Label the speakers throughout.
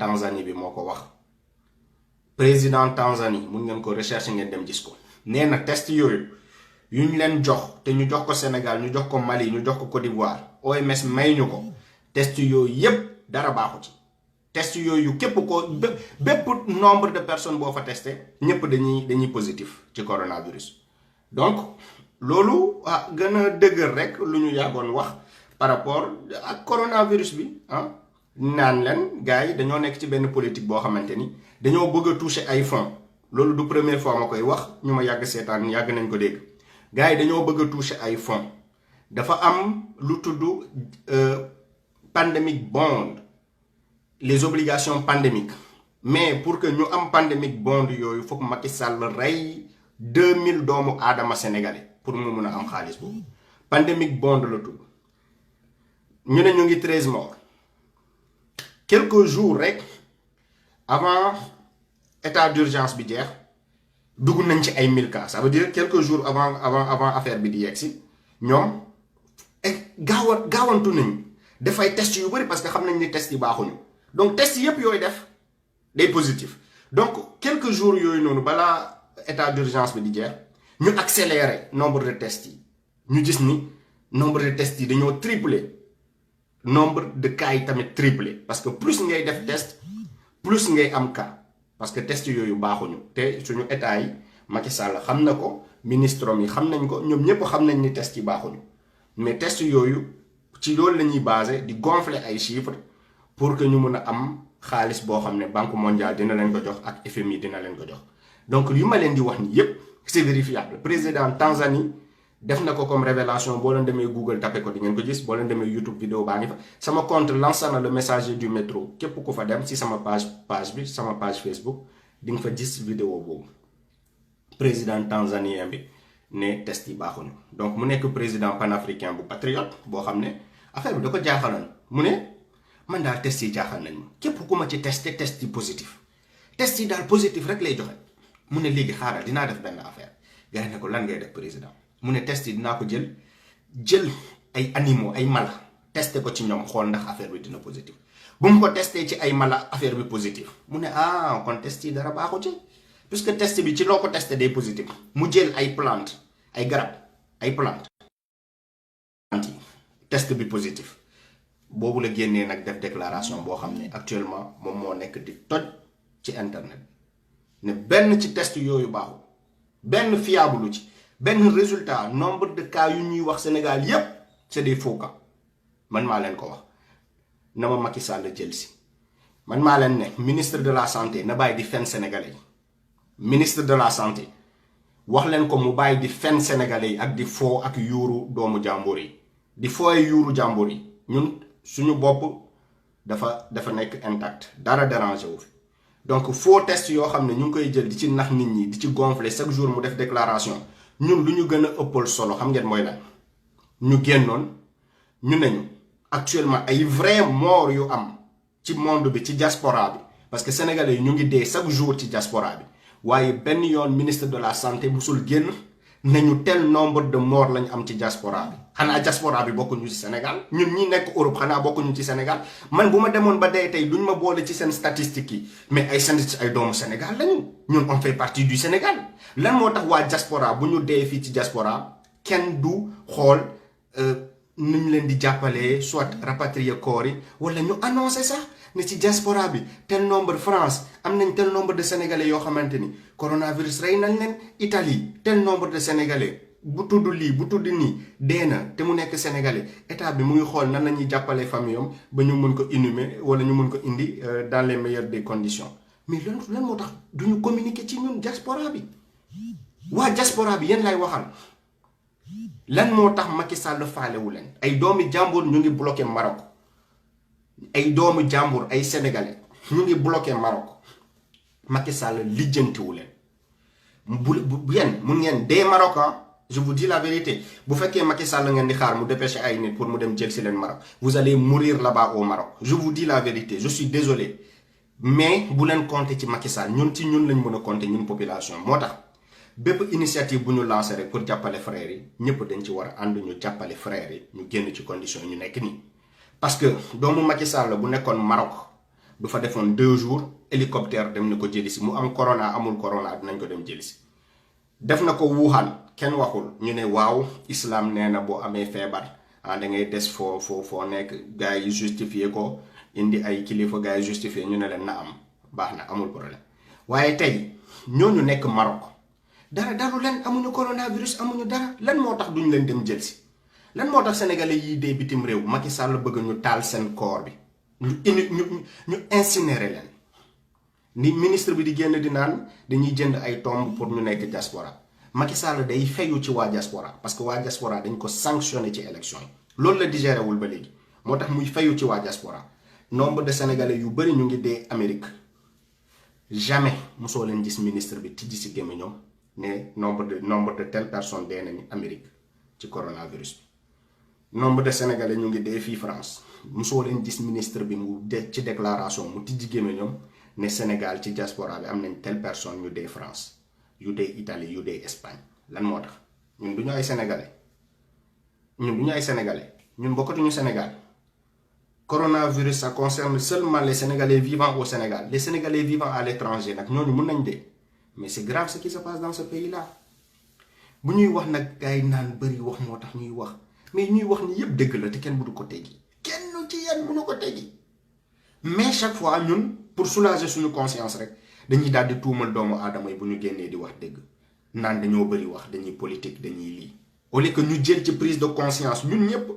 Speaker 1: Tanzanie bi moo ko wax. Président Tanzanie mun ngeen ko recherche ngeen dem gis ko nee na test yooyu yu ñu leen jox te ñu jox ko Sénégal ñu jox ko Mali ñu jox ko Côte d'Ivoire OMS may ñu ko test yooyu yépp dara baaxu ci. test yooyu képp ko bépp nombre de personnes boo fa testé ñëpp dañuy positif ci coronavirus. donc loolu gën a dëgër rek lu ñu yàggoon wax par rapport ak coronavirus bi naan leen gars yi dañoo nekk ci benn politique boo xamante ni dañoo bëgg a toucher ay fonds loolu du première fois ma koy wax ñu ma yàgg seetaan yàgg nañ ko dégg gars yi dañoo bëgg a toucher ay fonds dafa am lu tudd pandemic bond les obligations pandémiques mais pour que ñu am pandemic bond yooyu foog Macky Sall rey 2000 doomu aadama sénégalais pour mu mun a am xaalis boobu pandemic bond la tudd ñu ne ñu ngi 13 morts quelques jours rek avant état d'urgence bi jeex dugg nañ ci ay 1000 cas ça veut dire quelques jours avant affaire bi di yegg si ñoom gaawantu nañ dafay test yu bëri parce que xam nañ ni test yi baaxuñu donc test yëpp yooyu def day positif donc quelques jours yooyu noonu balaa état d'urgence bi di jeex ñu accélérer nombre de tests yi ñu gis ni nombre de tests yi dañoo tripler nombre de cas yi tamit triplé parce que plus ngay def test plus ngay am cas parce que test yooyu baaxuñu te suñu état yi Macky Sall xam na ko ministre yi xam nañ ko ñoom ñëpp xam nañ ni test yi baaxuñu mais test yooyu ci loolu la ñuy basé di gonfler ay chiffres pour que ñu mun a am xaalis boo xam ne Banque mondiale dina leen ko jox ak FMI dina leen ko jox donc li ma leen di wax ni yépp c'est vérifiable président Tanzanie def na ko comme révélation boo leen demee Google tapé ko di ngeen ko gis boo leen demee YouTube vidéo baa ngi fa sama compte Lansana le messager du métro képp ku fa dem si sama page bi sama page Facebook di nga fa gis vidéo boobu président tanzanien bi ne test yi baaxuñu donc mu nekk président panafricain bu patriote boo xam ne affaire bi da ko jaaxaloon mu ne man daal test yi jaaxal nañ ma képp ku ma ci testé test yi positif test yi daal positif rek lay joxe mu ne léegi xaaral dinaa def benn affaire gars yi ne ko lan ngay def président mu ne test yi dinaa ko jël ay animaux ay mala testé ko ci ñoom xool ndax affaire bi dina positif bu mu ko testé ci ay mala affaire bi positif mu ne kon test yi dara baaxu ci puisque test bi ci loo ko testé day positif mu jël ay plante ay garab ay plante yi test bi positif boobu la génnee nag def déclaration boo xam ne actuellement moom moo nekk di toj ci internet ne benn ci test yooyu baaxul benn fiable ci benn résultat nombre de cas yu ñuy wax Sénégal yépp c'est des faux cas man maa leen ko wax na ma Macky Sall jël si man maa leen ne ministre de la santé na bàyyi di fen sénégalais yi ministre de la santé wax leen ko mu bàyyi di fen sénégalais yi ak di foo ak yuuru doomu jàmbur yi di fooy yuuru jàmbur yi ñun suñu bopp dafa nekk intact dara dérangé wu fi donc faux test yoo xam ne ñu ngi koy jël di ci nax nit ñi di ci gonfler chaque jour mu def déclaration ñun lu ñu gën a ëppal solo xam ngeen mooy lan ñu génnoon ñu neñu actuellement ay vrai mort yu am ci monde bi ci diaspora bi parce que sénégalais yi ñu ngi dee chaque jour ci diaspora bi waaye benn yoon ministre de la santé musul génn nañu tel nombre de morts lañ am ci diaspora bi xanaa diaspora bi bokkuñu ci Sénégal ñun ñi nekk Europe xanaa bokkuñu ci Sénégal man bu ma demoon ba dee tey duñ ma boole ci seen statistiques yi mais ay doomu Sénégal lañu ñun on fait partie du Sénégal lan moo tax waa diaspora bu ñu dee fii ci diaspora kenn du xool nu ñu leen di jàppalee soit rapatrier corps yi wala ñu annoncé sax ne ci diaspora bi tel nombre France am nañ tel nombre de sénégalais yoo xamante ni coronavirus rey nañ leen Italie tel nombre de sénégalais bu tudd lii bu tudd nii dee na te mu nekk sénégalais état bi mu ngi xool nan la ñuy jàppalee famille am ba ñu mun ko inhumer wala ñu mun ko indi dans les meilleures des conditions mais lan moo tax du ñu communiquer ci ñun diaspora bi waa diaspora bi yéen lay waxal lan moo tax Macky Sall faalewu leen ay doomi jàmbur ñu ngi bloqué Maroc ay doomu jàmbur ay sénégalais ñu ngi bloqué Maroc Macky Sall lijjantiwu leen bu yéen mun ngeen dee Maroc je vous dis la vérité bu fekkee Macky Sall ngeen di xaar mu dépêché ay nit pour mu dem jël si leen Maroc vous allez mourir là-bas au Maroc je vous dis la vérité je suis désolé mais bu leen compter ci Macky Sall ñun ci ñun lañ mën a compter ñun population moo tax bépp initiative bu ñu lancé rek pour jàppale frères yi ñëpp dañ ci war a ànd ñu jàppale frères yi ñu génn ci condition ñu nekk nii parce que doomu Macky Sall bu nekkoon Maroc du fa defoon 2 jours hélicoptère dem na ko jëli si mu am corona amul corona dinañ ko dem jëli si def na ko Wuhan kenn waxul ñu ne waaw islam nee na boo amee feebar da ngay des foo nekk gars yi justifié ko indi ay kilifa gars yi justifié ñu ne leen na am baax na amul problème waaye tey ñooñu nekk Maroc dara dalu leen amuñu coronavirus amuñu dara lan moo tax duñ leen dem jël si lan moo tax sénégalais yi dee bitim réew Macky Sall bëgg ñu taal seen corps bi ñu incinérer leen ni ministre bi di génn di naan dañuy jënd ay tombe pour ñu nekk diaspora Macky Sall day fayu ci waa diaspora parce que waa diaspora dañ ko sanctionné ci élection yi loolu la digéré wul ba léegi moo tax muy fayu ci waa diaspora nombre de sénégalais yu bëri ñu ngi dee Amérique jamais mosoo leen gis ministre bi tijji si gémmiñam ne nombre de telle personne dee nañu Amérique ci coronavirus bi nombre de sénégalais ñu ngi dee fii France mosoo leen gis ministre bi mu de ci déclaration mu tijji gémmiñam ne Sénégal ci diaspora bi am nañ telle personne ñu dee France yu dee Italie yu dee Espagne lan moo tax ñun du ñu ay sénégalais ñun bokkatuñu Sénégal coronavirus ça concerne seulement les sénégalais vivant au Sénégal les sénégalais vivant à l'étranger nag ñooñu mun nañ dee mais c'est grave ce qui se passe dans ce pays là bu ñuy wax nag gars yi naan bëri wax moo tax ñuy wax mais ñuy wax ni yëpp dëgg la te kenn mënu ko teggi kenn ci yéen mënu ko teggi mais chaque fois ñun pour soulager suñu conscience rek dañuy daal di tuumal doomu aadama yi bu ñu génnee di wax dëgg naan dañoo bëri wax dañuy politique dañuy lii au lieu que ñu jël ci prise de conscience ñun ñëpp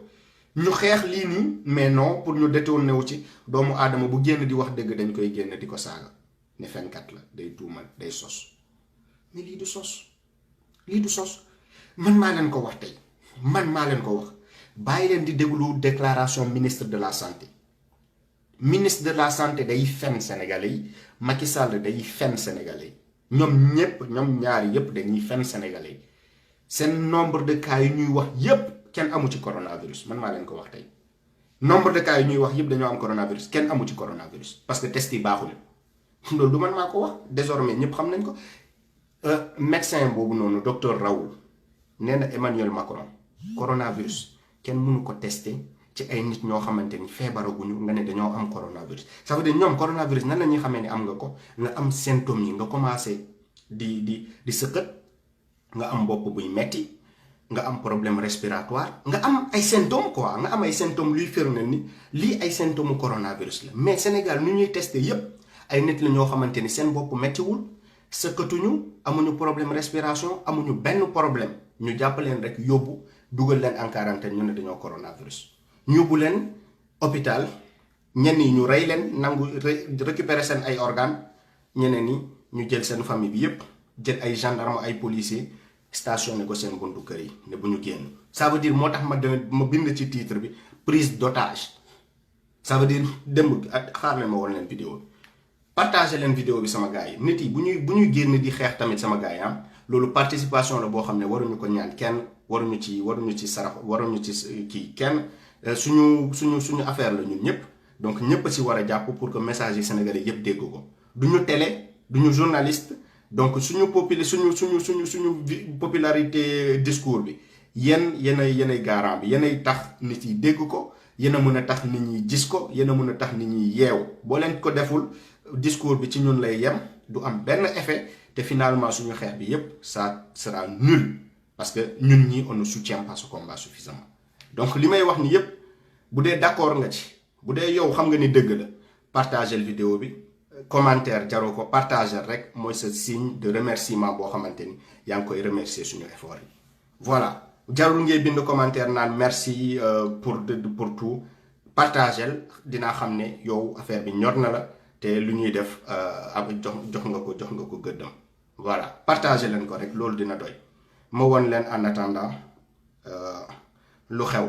Speaker 1: ñu xeex lii nii mais non pour ñu détourné wu ci doomu aadama bu génn di wax dëgg dañ koy génn di ko saaga ne fenkat la day tuumal day sos mais lii du sos man maa leen ko wax tey bàyyi leen di déglu déclaration ministre de la santé day fen sénégalais yi Macky Sall day fen sénégalais yi ñoom ñaari yépp dañuy fen sénégalais yi seen nombre de cas yu ñuy wax yépp kenn amu ci coronavirus man maa leen ko wax tey nombre de cas yu ñuy wax yépp dañoo am coronavirus kenn amu ci coronavirus parce que test yi baaxuñu loolu du man maa ko wax désormais ñëpp xam nañ ko médecin boobu noonu docteur Raoult nee na Emmanuel Macron coronavirus kenn mënu ko tester ci ay nit ñoo xamante ni feebaraguñu nga ne dañoo am coronavirus ça veut dire ñoom coronavirus nan la ñuy xamee ni am nga ko nga am symptômes yi nga commencé di sëqët nga am bopp buy metti nga am problème respiratoire nga am ay symptômes quoi nga am ay symptômes luy firndeel ni lii ay symptômes coronavirus la mais Sénégal nu ñuy tester yépp ay nit la ñoo xamante ni seen bopp mettiwul sëkkatuñu amuñu problème respiration amuñu benn problème ñu jàpp leen rek yóbbu dugal leen en quarantaine ñu ne dañoo coronavirus ñu yóbbu leen hôpital ñenn yi ñu rey leen nangu récupérer seen ay organes ñeneen ñi ñu jël seen famille bi yépp jël ay gendarme ay policiers stationné ko seen buntu kër yi ne bu ñu génn ça veut dire moo tax ma bind ci titre bi prise d'otage ça veut dire démb xaar leen ma woon leen vidéo bi partagé leen vidéo bi sama gars yi nit yi bu ñuy génn di xeex tamit sama gars yi loolu participation la boo xam ne waruñu ko ñaan kenn waruñu ci sarax waruñu ci kii kenn suñu affaire la ñun ñëpp donc ñëpp ci war a jàpp pour que message yi sénégalais yëpp dégg ko duñu télé duñu journaliste donc suñu popularité discours bi yenay garant bi yenay tax nit yi dégg ko yéen a mën a tax nit ñi gis ko yéen a mën a tax nit ñi yeewu boo leen ko deful discours bi ci ñun lay yem du am benn effet te finalement suñu xeex bi yépp ça sera nul parce que ñun ñi on ne soutient pas ce combat suffisamment donc li may wax ni yépp bu dee d'accord nga ci bu dee yow xam nga ni dëgg la partager vidéo bi commentaire jaroo ko partager rek mooy sa signe de remerciement boo xamante ni yaa ngi koy remercier suñu effort yi voilà jarul ngay bind commentaire naan merci pour tout partager dinaa xam ne yow affaire bi ñor na la te lu ñuy def jox nga ko gëddam voilà partager leen ko rek loolu dina doy ma won leen en attendant lu xew